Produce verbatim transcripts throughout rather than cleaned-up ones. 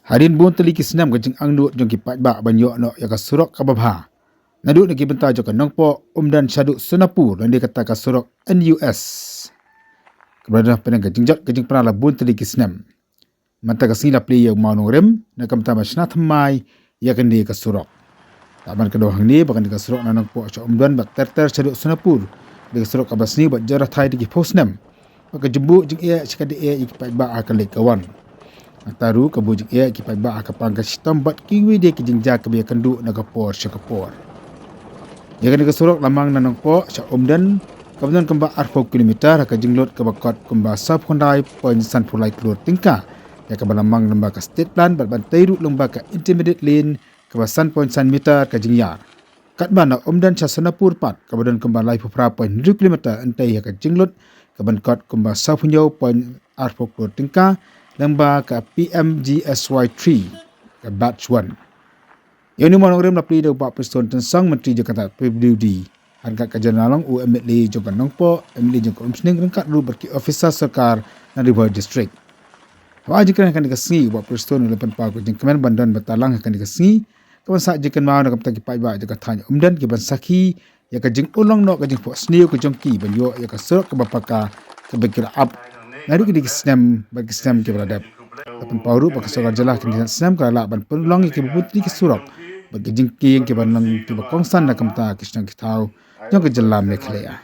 Hadien bun tylli ki snem ka jingangnud jong ki paidbah ban ïoh noh ïa ka surok kaba bha, naduh na ki bynta jong ka Nongpoh, Umden shaduh Sonapur, lane kata ka surok N U S, kaba la don hapdeng ka jingjot ka jingpynlong la bun tylli ki snem. Mynta ka sngi la plie ïa u mawnongrim na ka bynta ban shna thymmai ïa kane ka surok. Lah ban kdew hangne ba kane ka surok na Nongpoh sha Umden bad ter ter shaduh Sonapur, kane ka surok kaba sniew bad jrong thait da ki phew snem, bad ka jingbuh jingeh sha ka dei ïa ki paidbah ha ka leit ka wan. Nangta ruh ka buh jingeh ki paidbah ha ka pang ka shitom bad kiwei de ki jingjia kiba ïakynduh na ka por sha ka por. Ïa kane ka surok la mang na Nongpoh sha Umden, kaba don kumba arphew kilometer, ha ka jinglut kaba kot kumba sawphew khyndai point sanphew lai klur tyngka, ïa kaba la mang lyngba ka state plan bad ban tei ruh lyngba ka intermediate lane kaba san point san meter ka jingïar. Katba na Umden sha Sonapur pat, kaba don kumba laiphew phra point hynriew kilometer, yn tei ha ka jinglut kaban kot kumba sawphew hynñiew point arphew klur tyngka lyngba ka P M G S Y three, ka batch one. Ïa une u mawnongrim la plie da u Bah Prestone Tynsong, Myntri jong ka tnad P W D, ryngkat ka jong la long u M L A jong ka Nongpoh, M L A jong ka Umsning, ryngkat ruh bad ki officer sorkar na Ri Bhoi District. Haba ai jingkren ha kane ka sngi, u Bah Prestone u la pynpaw ka jingkmen ban don bynta lang ha kane ka sngi, kaban sah jingkynmaw na ka bynta ki paidbah jong ka thaiñ Umden kiban sakhi ïa ka jingurlong noh ka jingphohsniew ka jong ki ban ïoh ïa ka surok kaba paka kaba ki la ap naduh kine ki snem bad ki snem kiba la dep. La pynpaw ruh ba ka sorkar jylla ha kine ki snem ka la lah ban pynurlong ïa kiba bun tylli ki surok bad ki jingkieng kiba nang kiba kongsan na ka bynta ki shnong ki thaw jong ka jylla Meghalaya.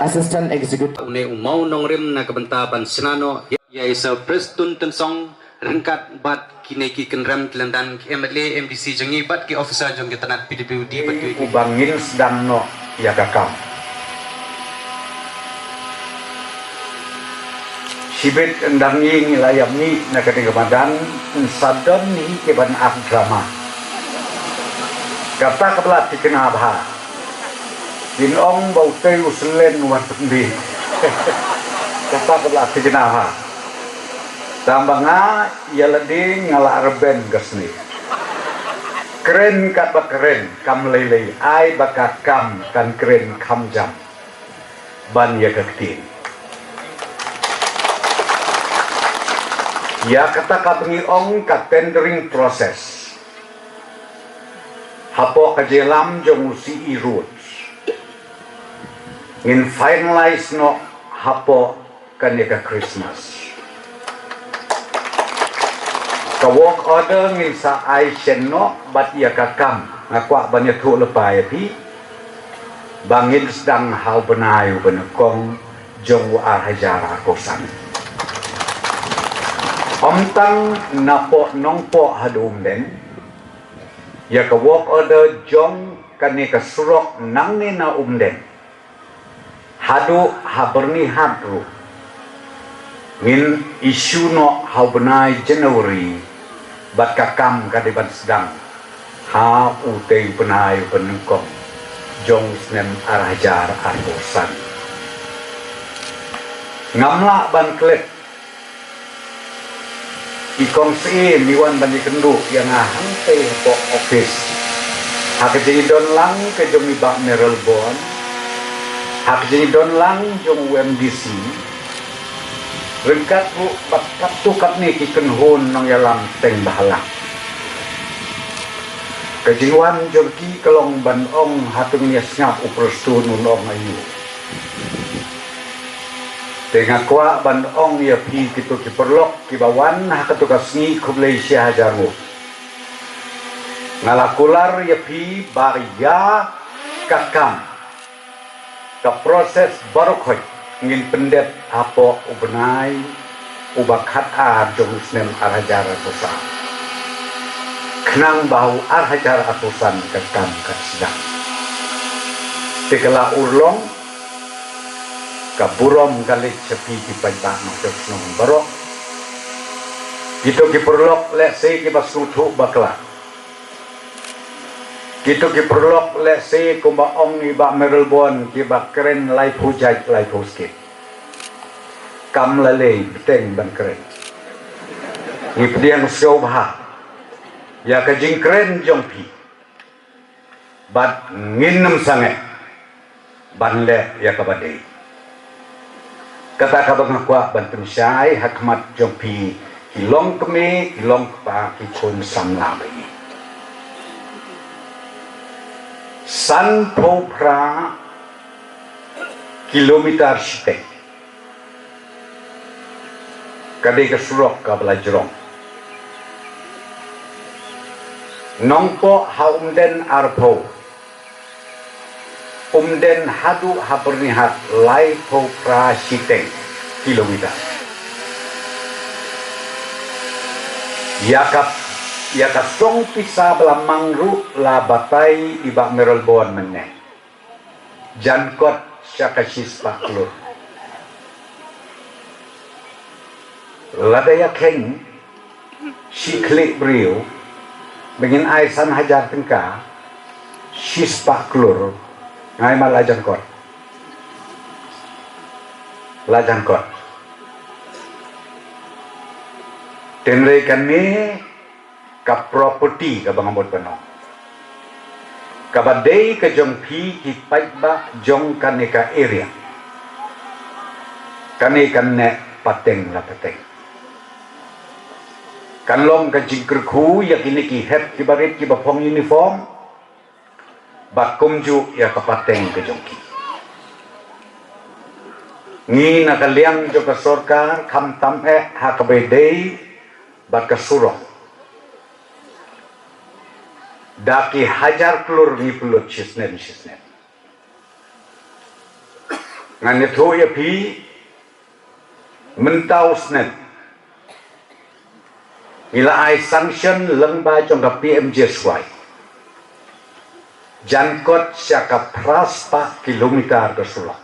Assistant Executive. Une u mawnongrim na ka bynta ban shna noh ïa, ïa i Sir Prestone Tynsong ryngkat bad kine ki kynrem ki lyndan, ki M L A, M D C jong ngi bad ki officer jong ki tnad P W D bad ki, uba ngin sdang noh ïa ka kam. Shibit ynda ngi ngi la ïa mih na kane ka madan, yn sa don hi kiban act drama. Kata kaba la thikna bha. Kin ong ba utei u slen wat pynbeit. Kata kaba la thikna bha. Tang ba nga ïa lade nga la rben ka snieh. Kren katba kren kam lei lei, ai ba ka kam kan kren kham jam ban ïa ka ktien. Ïa kata kaba ngi ong ka tendering process hapoh ka jingïalam jong u C E Roads ngin finalize noh hapoh kane ka Christmas. Ka work order ngin sa ai shen noh bad ïa ka kam nga kwah ban ïathuh lypa ïa phi ba ngin sdang ha u bnai uba nyngkong jong u ar hajar arphew san. Ym tang napoh Nongpoh haduh Umden, ïa ka work order jong kane ka surok nangne na Umden haduh ha Byrnihat ruh ngin issue noh ha u bnai January, bad ka kam ka dei ban sdang ha utei u bnai uba nyngkong jong u snem ar hajar arphew san. Ngam lah ban klet. I kong Syiem i wan ban ïakynduh ïa nga hangtei hapoh office ha ka jingdon lang ka jong i Bah Mayralborn, ha ka jingdon lang jong u M D C, ryngkat ruh bad katto katne ki kynhun nongïalam teng bhalang. Ka jingwan jong ki ka long ban ong hato ngin ïa sngap u Prestone un ong aïu. Te nga kwah ban ong ïa phi kito ki paralok kiba wan ha kato ka sngi, khublei shi hajar nguh. Nga la kular ïa phi ba ïa ka kam, ka process baroh khoit ngin pyndep hapoh u bnai uba khatar jong u snem ar hajar arphew san. Khnang ba u ar hajar arphew san ka kam kan sdang. Te ka la urlong, ka burom ka leit sha phi ki paidbah nongshong shnong baroh. Kito ki paralok lehse kiba sngewthuh bakla. Kito ki paralok lehse kumba ong i Bah Mayralborn kiba kren laiphew jait laiphew skit. Kam lei lei bteng ban kren. Ngi pdiang sngewbha ïa ka jingkren jong phi. Bad ngin ym sangeh ban leh ïa kaba dei. Kata kaba nga kwah ban pynshai ha khmat jong phi ki long kmie, ki long kpa, ki khun samla ba ïeit. Sanphew phra kilometer shiteng ka dei ka surok kaba la jrong. Nongpoh ha Umden arphew, Umden haduh ha Byrnihat laiphew phra shiteng kilometer. Ïa ka, ïa ka song pisa ba la mang ruh la batai i Bah Mayralborn mynne. Jan kot sha ka shispah klur. Lada ïa kheiñ shi khlieh briew ba ngin ai san hajar tyngka, shispah klur, nga ai ma la jan kot. La jan kot. Tynrai kane ka property kaba nga mut ban ong, kaba dei ka jong phi ki paidbah jong kane ka area. Kane kan neh pateng la pateng. Kan long ka jingkyrkhu ïa kine ki hep kiba rit kiba phong uniform, bad kumjuh ïa ka pateng ka jong ki. Ngi na ka liang jong ka sorkar khamtam eh ha kaba ïadei bad ka surok, da ki hajar klur ngi pynlut shisnem shisnem. Ngan ïathuh ïa phi, mynta u snem ngi la ai sanction lyngba jong ka P M G S Y, jan kot sha ka phra spah kilometer ka surok,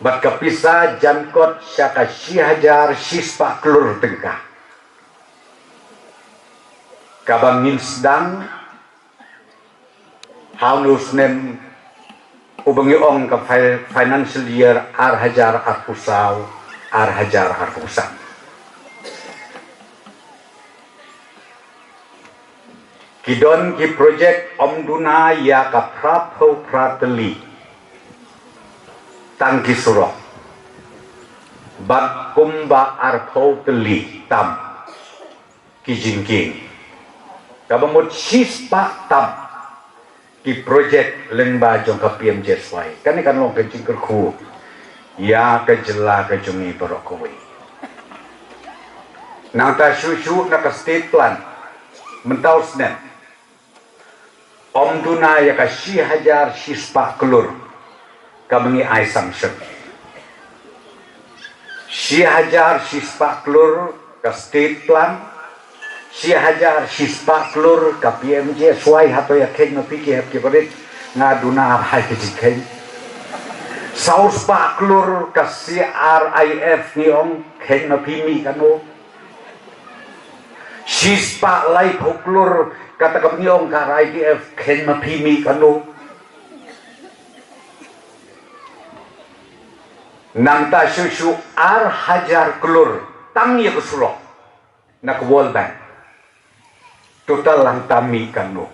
bad ka pisa jan kot sha ka shi hajar shispah klur tyngka, kaba ngin sdang ha une u snem uba ngi ong ka fi-, financial year ar hajar arphew saw, ar hajar arphew san. Ki don ki projek ym duna ïa ka phraphew phra tylli tang ki surok, bad kumba arphew tylli tam ki jingkieng, kaba mut shispah tam ki projek lyngba jong ka P M G S Y. Kane kan long ka jingkyrkhu ïa ka jylla ka jong ngi baroh kawei. Nangta shuh shuh na ka state plan mynta u snem, ym duna ïa ka shi hajar shispah klur kaba ngi ai sanction. Shi hajar shispah klur ka state plan, shi hajar shispah klur ka P M G S Y. Hato ïa kheiñ ma phi ki hep kiba rit? Nga duna ar hai ka jingkheiñ. Saw spah klur ka C R I F ngi ong, kheiñ ma phi mih katno? Shispah laiphew klur kata kaba ngi ong ka R I D F, kheiñ ma phi mih katno? Nangta shuh shuh ar hajar klur tang ïa ka surok na ka World Bank. Total hangta mih katno?